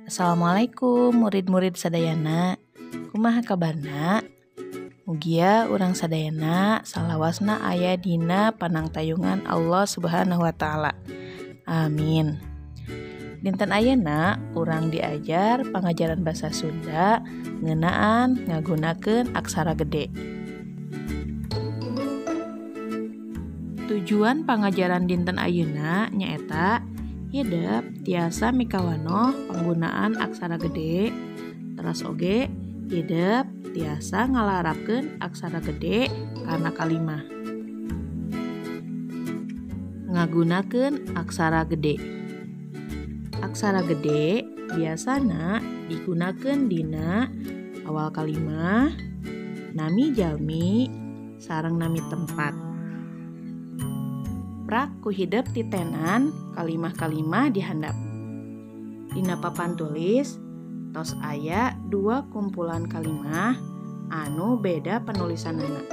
Assalamualaikum murid-murid sadayana. Kumaha kabarna? Mugia urang sadayana salawasna aya dina panangtayungan Allah Subhanahu wa taala. Amin. Dinten ayeuna urang diajar pangajaran basa Sunda ngeunaan ngagunakeun aksara gede. Tujuan pangajaran dinten ayeuna nyaeta hidep tiasa mikawanoh panggunaan aksara gede, teras oge hidep tiasa ngalarapkeun aksara gede kana kalimah. Ngagunakeun aksara gede. Aksara gede biasana digunakeun dina awal kalimah, nami jalmi, sareng nami tempat. Prak ku hidep titenan kalimah-kalimah dihandap. Dina papan tulis tos aya dua kumpulan kalimah anu beda penulisanana.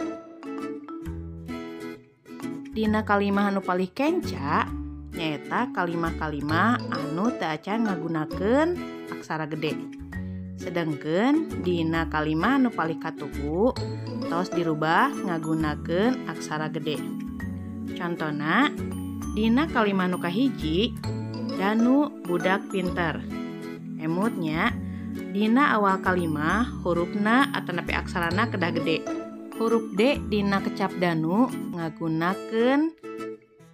Dina kalimah anu palih kenca nyaeta kalimah-kalimah anu teu acan ngagunakeun aksara gede. Sedengkeun dina kalimah anu palih katuhu tos dirubah ngagunakeun aksara gede. Contona dina kalimah nu kahiji Danu budak pinter. Emutnya dina awal kalimah hurufna atanapi aksarana kedah gede. Huruf D dina kecap Danu ngagunakeun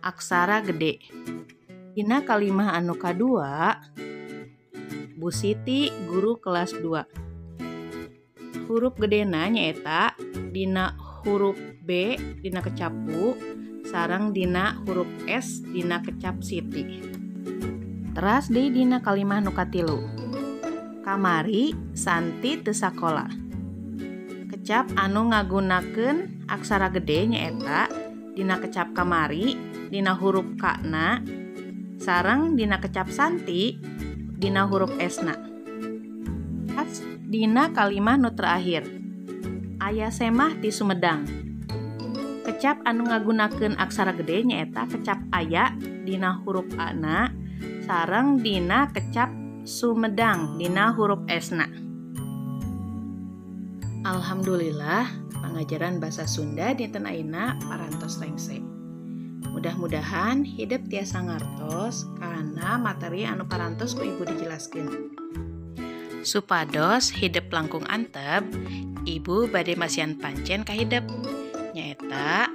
aksara gede. Dina kalimah anu kadua Bu Siti guru kelas 2. Huruf gedena nyaeta dina huruf B dina kecap Bu sareng dina huruf S dina kecap Siti. Teras deui dina kalimah nu katilu Kamari Santi teu sakola. Kecap anu ngagunakeun aksara gede nyaeta dina kecap kamari dina huruf K na sareng dina kecap Santi dina huruf S na. Teras dina kalimah nu terakhir Aya Semah ti Sumedang. Kecap anu ngagunakeun aksara gede nyaeta kecap aya dina huruf A na sareng dina kecap Sumedang dina huruf S na. Alhamdulillah pangajaran bahasa Sunda dinten ayeuna parantos rengse. Mudah-mudahan hidep tiasa ngartos kana materi anu parantos ku ibu dijelaskeun. Supados hidep langkung antep, ibu bade masihan pancen ka hidep nyaeta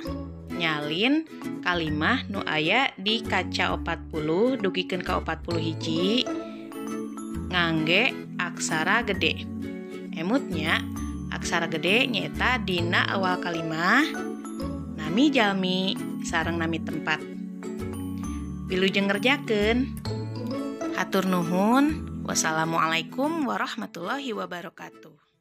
nyalin kalimah nu aya di kaca 40 dugikeun ka 41 ngangge aksara gede. Emutnya aksara gede nyaeta dina awal kalimah, nami jalmi, sareng nami tempat. Wilujeng ngerjakeun. Hatur nuhun. Wassalamualaikum warahmatullahi wabarakatuh.